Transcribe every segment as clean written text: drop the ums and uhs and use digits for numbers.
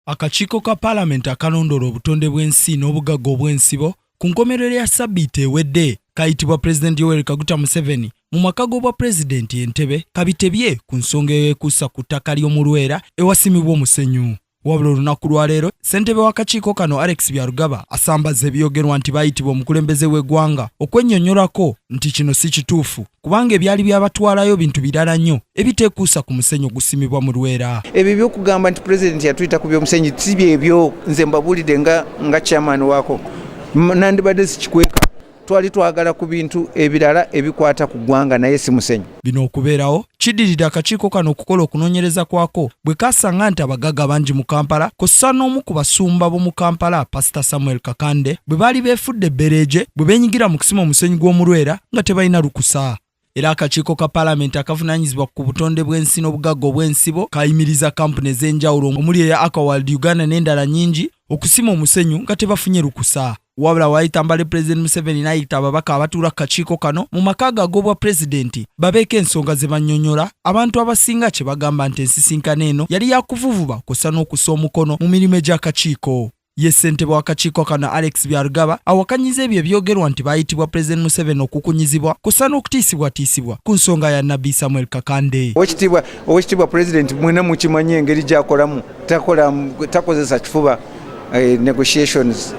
Akakiiko ka Palamenti akalondoola obutonde bw'ensi n'obugagga obw'ensibo ku nkomerero ya ssabbiiti ewedde kayitibwa Pulezidenti Yoweri Kaguta Museveni mu maka g'obwa Pulezidenti e Ntebe kabitebye ku nsonga eyeekuusa ku ttaka ly'omu Lwera ewasimibwa omusenyu. Wabula olunaku lwaleero ssentebe w'akakiiko kano Alex Byarugaba asambaza ebyogerwa nti bayitibwa omukulembeze w'eggwanga okwennyonnyolako nti kino si kituufu kubanga ebyali byabatwalayo bintu birala nnyo ebiteekuusa ku musenyu ogusimibwa mu Lwera. Ebyo ebyokugamba nti pulezidenti yatuyita ku by'omusenyu si byebyo, nze mbabuulidde nga chairman waako nandibadde sikikweka. Twali twagala ku bintu ebirala ebikwata ku ggwanga naye si musenyu. Bino okubeerawo kiddiridde akakiiko kano okukola okunoonyereza kwako bwe kasanga nti abagagga bangi mu Kampala kw'ossa n'omu ku basumba b'omu Kampala Pasita Samuel Kakande bwe baali beefudde ebbereeje bwe beenyigira mu kusima omusenyu gw'omu Lwera nga tebalina lukusa. Era akakiiko ka Palamenti akavunaanyizibwa ku butonde bw'ensi n'obugagga obw'ensibo kayimiriza kampuni ez'enjawulo omuli eya Aquaworld Uganda n'endala nnyingi okusima omusenyu nga tebafunye lukusa. Wabula waayita mbale Pulezidenti Museveni n'ayita ababaka abatuula ku kakiiko kano mu maka ge ag'obwa Pulezidenti babeeko ensonga ze bannyonnyola abantu abasinga kye bagamba nti ensisinkano eno yali ya kuvuvuba kw'ossa n'okussa omukono mu mirimu egy'akakiiko. Ye ssentebe w'akakiiko kano Alex Byarugaba awakanyiza ebyo ebyogerwa nti baayitibwa Pulezidenti Museveni okukunyizibwa kw'ossa n'okutiisibwatiisibwa ku nsonga ya Nabbi Samuel Kakande. Owekitiibwa Pulezidenti mwena mukimanyi engeri gy'akolamu, takozesa kifuba negotiations,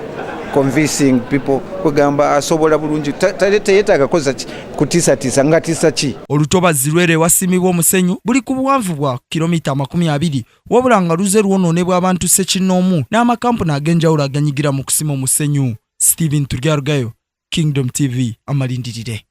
convincing people, kwegamba asobola bulungi, teyetaaga kukozesa kutiisatiisa nga tiisa ki. Olutobazzi Lwera ewasimibwa omusenyu buli ku buwanvu bwa kilomita 20 wabula nga luze lwonoonebwa abantu ssekinnoomu n'amakampuni ag'enjawulo aganyigira mu kusima omusenyu. Stephen Turyarugayo, Kingdom TV, amalindirire.